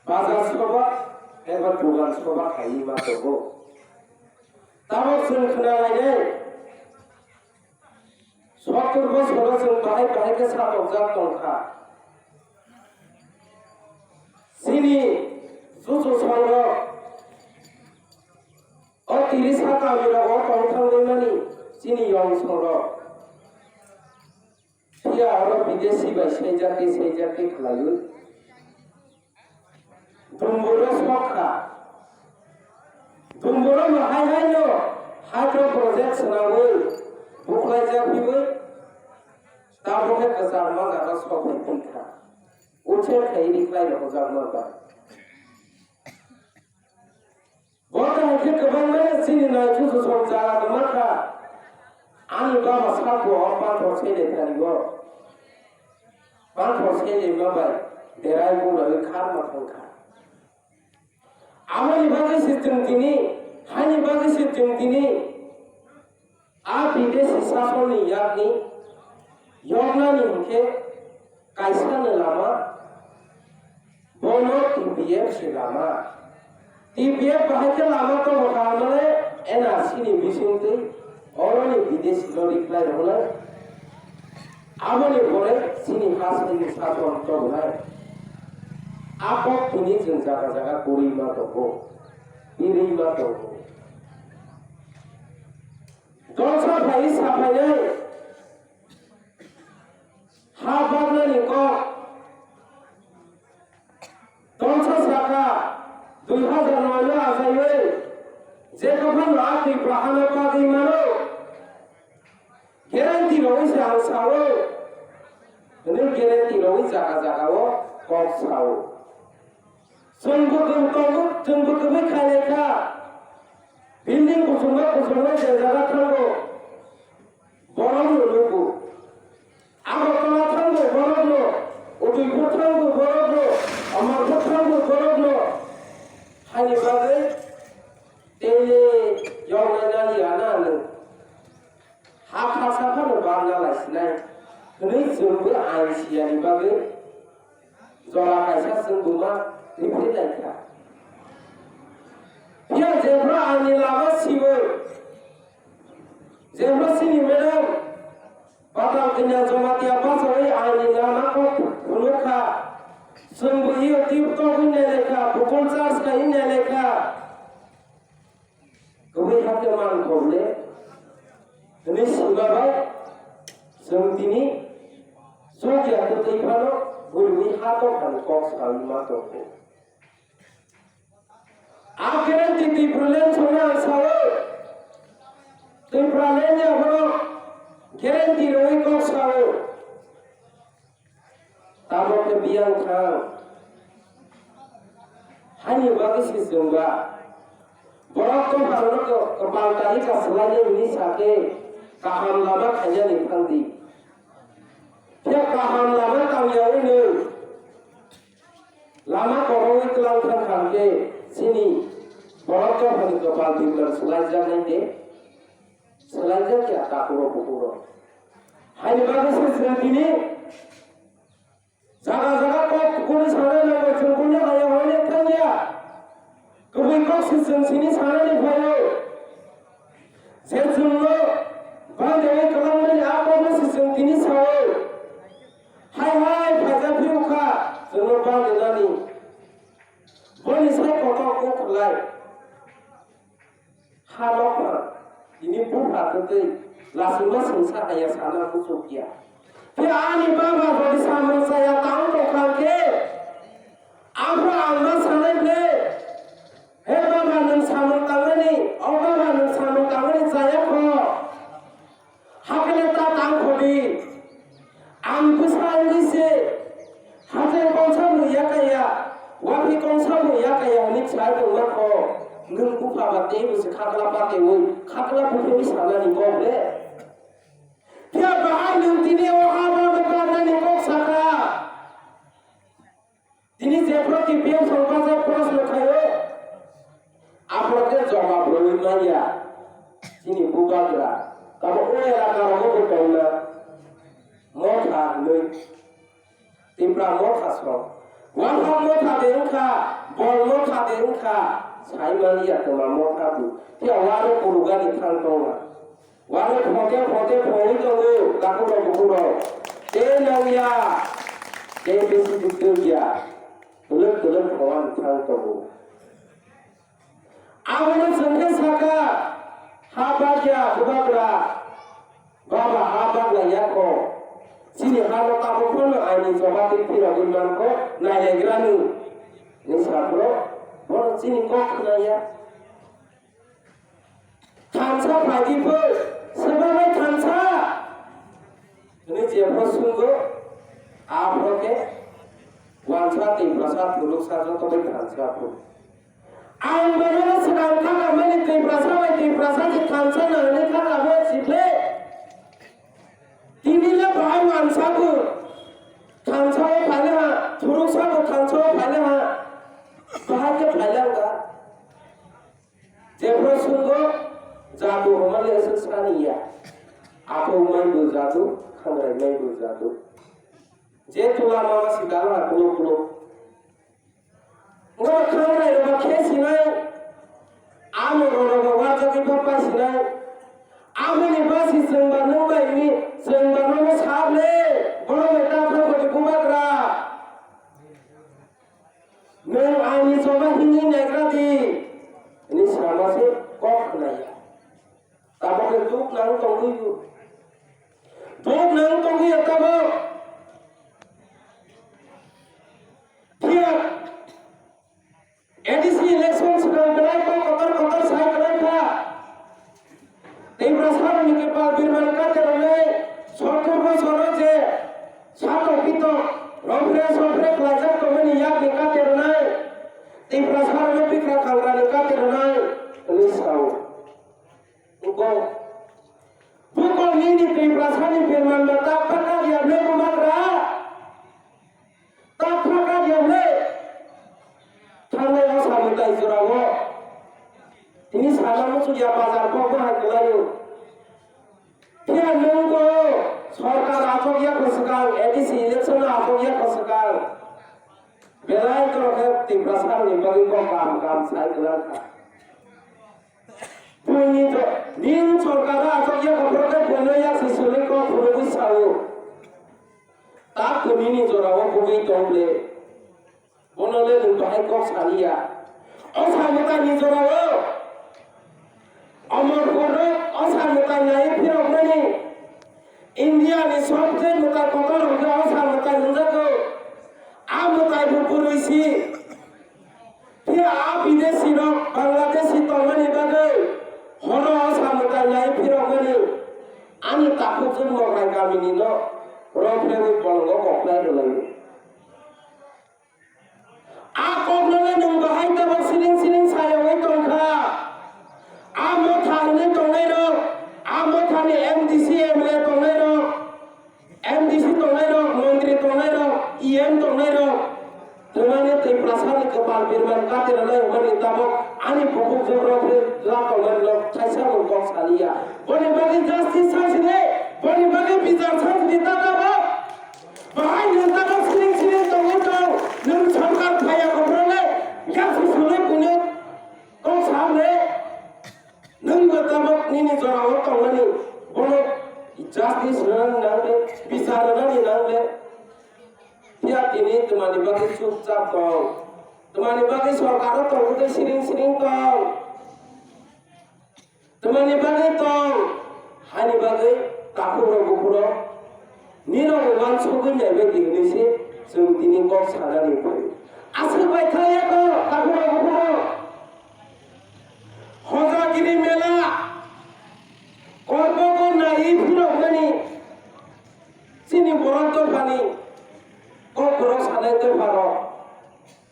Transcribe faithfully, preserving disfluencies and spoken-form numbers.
Bazar soba eba dogan soba khaiwi ma tongo. Tabok chwng khna lainai, sottor bosoro chwng bahai bahai khe satokjak tongkha. Chini chuchusongrok o tirisa kamirogo tong thangwi mani chini yongsongrok. Phiya oro bidesi bai saijakhe saijakhe khlaiwi Dumburo sokha. Dumburo no hai hai no hydro project swnamwi bukhlaijak phiwi tabukhe kwchangma jaga sok phai phikha. Uche khai rikhlai rokjak ma ba. Bo kaham khe kwbangma chini nai chuchusong jaga kwma kha. Ani baba sakbo o panthor sele thani bo. Panthor sele ma bai derai bo rai kharma thangkha. Aboni bagwi se chwng tini, haini bagwi se chwng tini, a bidesi sasonni yakni yoknani hinkhe kaisano lama, bono T P F se lama. T P F bahai khe lama tongo kha male N R C ni bisingtwi oroni bidesi no rikhlai rwnai. Aboni pore chini ha sini sason tobonai. A kok tini chwng jaga jaga kwrwi ma tongo, birwi ma tongo. Dolsa phai saphainai ha baknani kok. Tongsa sakha dui hazar noi no achaiwi je kwphang no a Tripura hano bagwi mano. Guarantee rwi se ang sao. Hwnwi guarantee rwi jaga jaga o kok sao. Chwng bwkung tongo, chwng bwkungwi khailai kha. Building kuchukma kuchukma je jaga thango. Borok no nugo. Agartala thango borok no, Udaipur thango borok no, Amarpur thango borok no. Haini bagwi tele yoknai nani ana ano. Ha khasa phano bangna laisinai. Hwnwi chwngbo ain siyani bagwi jora kaisa chwng buma riphi laikha. Phiya jephru aini lama siwi, jephru chini madam Patal Kanya Jamatia bachawi aini lama kok phunukha. Chwngbo iyo tip togwi nailekha, bukul charge khai nailekha. Kwbwi hakhe man kok le hwnwi sima bai chwng tini chukya kwtwi phano bwrwini ha tongthani kok sawi ma tongo. A guarantee Tipraland songno ang sao, Tipraland ni aphano guarantee rwwi kok sao. Tamo khe biyang thang. Hani bagwi se chwng ba. Borok tongphang rok kwpal tari ka swlainai hwnwi sa khe kaham lama khainani thang di. Phiya kaham lama tangyawi nw lama kwrwngwi twlang thang kha hwnkhe chini borok tongphani kwpal bimar swlaijaknai de. Swlaijak ya takhuk rok bukhuk rok. Haini bagwi se chwng tini jaga jaga kok kukuni sanai nango, chwng buino haya hwnwi thangya. Kubui kok se chwng sini sanani phaio. Je chwngno bandewi kwlangmani a kokno se chwng tini sao. Hai hai phaijak phiyokha chwngno bandenani. Boni sai kotor kok khlai. Ha nokha, tini bupha kwtwi, lasima swngsa haya sana muchukya. Khe ani baba jodi samung chaya tang tongkha khe, aphuru ang ma sanai ble, he baba nwng samung tangnani, o baba nwng samung tangnani chaya kho. Hakhe ta tang khodi. Ang bwsa wngwi se hachai kongsa mung ya kaya, waphi kongsa mung ya kaya hwnwi sai tongma kho. Nwng bupha ba tei bwswk khakla pa teiwi khakla buphirwi sanani kok le. Phiya bahai nwng tini o ha ba barnani kok sakha. Tini jephru T P F song bajak proshno khaio, aphuru khe jawab rwwi manya chini bubagra. Tamo o elaka rogo bo tongna motha hwnwi Tipra motha song. Wansuk motha de wngkha, bol motha de wngkha, sai maliya twma motha bu. Phiya waro kurugani thang tongma. Waro phote phote phogwi tongo, takhuk rok bukhuk rok. Tei nangya, tei besi bwtwk ya. Twlwk twlwk phogani thang tongo. Abono chwng khe sakha, ha bagya bubagra, baba ha bagla yakho. Chini hano tabuk phano aini choba twi phirogwi mankho, nailegrani. Ni saphro, bono chini kok khnaya. Thansa phaidi phai, swbangwi thansa. Hwnwi jephru swngo, aphro khe wansa tei bwsa phuruksa joto bai thansa phuru. Ang bono swkang kha kamani tei bwsa bai tei bwsa se thansa nangni kha kamo sible. Tini le bahai wansa bo thansa o phaile ha, phuruksa bo thansa o phaile ha. Bahai khe phaile ang kha. Jephru swngo, jadu hwnmani aswk sani ya. Aphuk mai bo jadu, khangrai mai bo jadu. Je tula mama si dala kuluk kuluk. Ngo khangrai rok khe sinai, amo rok rok wajagwi bapha sinai. Aboni basi chwngba nung bai ni, chwngba nono sable, borok bai ta thang bai bubagra. Nwng aini choba himwi naigra di, hwnwi sama se kok khnaya. Tabuk khe duk nang tongwi, duk nang tongwi tabuk. Phiya A D C election swkang belai kok kotor kotor sai kwlai kha. Tiprasarokni kwpal birmani katerwnai sottor bosoro je satok pitok ropre sopre khlaijak tongmani yakni katerwnai Tiprasarokno bikra khangrani katerwnai hwnwi sao. Buko, buko nini Tiprasani birmanba tak phaka ya mle bubagra. Tak phaka ya mle. Thangnai o samwtai jorao. Tini sana muchung ya bazar kok bahai kwlaio. Phiya nwng bo sorkar achok ya kwswkang, A D C election achok ya kwswkang. Belai to khe Tiprasarokni bagwi kok kam kam sai kwlang kha. Buini to, nin sorkar achok ya kha phoro khe buino ya se sului kok phunugwi sao. Tak to nini jorao bugwi tong le. Bono le nwng bahai kok saliya. O samwtai ni jorao. Omorpur rok o samwtai nai phirokmani. India ni sobse mwtai kotor hwnkhe o samwtai hwnjago. A mwtai bo bwrwi si. Phiya a bidesi rok Bangladeshi tongmani bagwi horo o samwtai nai phirokmani. Ani takhuk jwng Mokrai kamini no rok phirogwi bolongo koklai rwlaio. A kokno le nwng bahai tabok siling siling sayogwi tongkha. A motha hwnwi tongnairok, a mothani M D C, M L A tongnairok, M D C tongnairok, montri tongnairok, E M tongnairok, twmani Tiprasani kwpal birman katirwnai hwnmani tabok ani bukhuk jobrok khe la tongmani rok thaisa mung kok saliya. Boni bagwi justice sangsini, boni bagwi bichar sangsini ta tabok. Bahai nwng tabok siring siring tongwi tong, nwng sorkar phaiya kobrole, yaksu sului buino kok sa le, nwng bo tabok nini jorao tongmani, bono justice rwnani nang le, bichar rwnani nang le. Phiya tini twmani bagwi chupchap tong, twmani bagwi sorkaro tongwi tei siring siring tong. Twmani bagwi tong, hani bagwi takhuk rok bukhuk rok, nini rok uansugwi naibai di hwnwi se chwng tini kok sanani phai. Aswk bai khlai ya kok takhuk rok bukhuk rok. Hojagiri mela, kormo ko naiwi phirokmani. Chini borok dophani kok borok sanai dopha rok